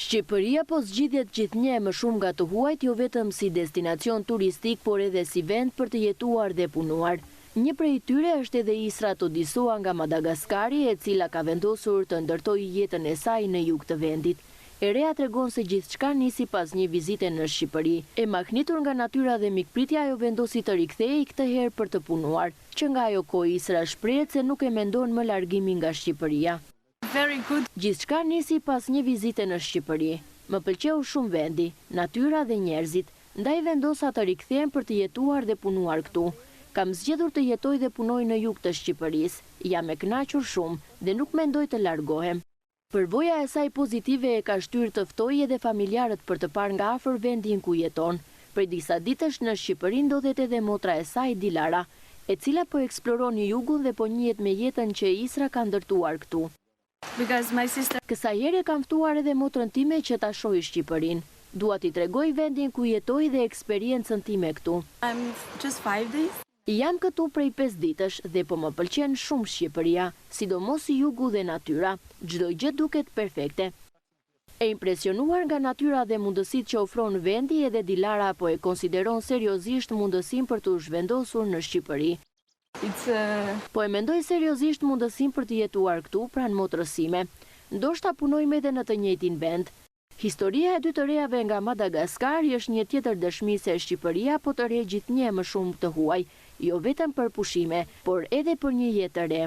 Shqipëria po zgjidhet gjithnjë e më shumë nga të huajt jo vetëm si destinacion turistik por edhe si vend për të jetuar dhe punuar. Një prej tyre është edhe Isra Todisoa nga Madagaskari e cila ka vendosur të ndërtojë jetën e saj në jug të vendit. E reja tregon se gjithçka nisi pas një vizite në Shqipëri. E mahnitur nga natyra dhe mikpritja ajo vendosi të rikthehej këtë herë për të punuar. Që nga ajo kohë Isra shprehet se nuk e mendon më largimin nga Shqipëria. Very good. Gjithçka nisi pas një vizite në Shqipëri. Më pëlqeu shumë vendi, natyra dhe njerëzit, ndaj vendosa të rikthehem për të jetuar dhe punuar këtu. Kam zgjedhur të jetoj dhe punoj në jug të Shqipërisë. Jam e kënaqur shumë dhe nuk mendoj të largohem. Përvoja e saj pozitive e ka shtyrë të ftojë edhe familjarët për të parë nga afër vendin ku jeton. Prej disa ditësh në Shqipëri ndodhet edhe motra e saj Dilara, e cila po eksploron jugun dhe po njihet me jetën që Isra ka ndërtuar këtu. Because my sister. Kësaj here kam ftuar edhe motrën time që ta shohë Shqipërinë. Dua t'i tregoj vendin ku jetoj dhe eksperiencën time këtu. I'm just 5 days. Jam këtu prej 5 ditësh dhe po më pëlqen shumë Shqipëria, sidomos jugu dhe natyra. Çdo gjë duket perfekte. E impresionuar nga natyra dhe mundësitë që ofron vendi edhe Dilara po e konsideron seriozisht mundësinë për të zhvendosur në Shqipëri. It's Po e mendoj seriozisht mundësinë për të jetuar këtu pranë motrës sime. Ndoshta punojmë edhe në të njëjtin vend. Historia e dy të rejave nga Madagaskari është një tjetër dëshmi se Shqipëria po tërheq gjithnjë më shumë të huaj, jo vetëm për pushime, por edhe për një jetë të re.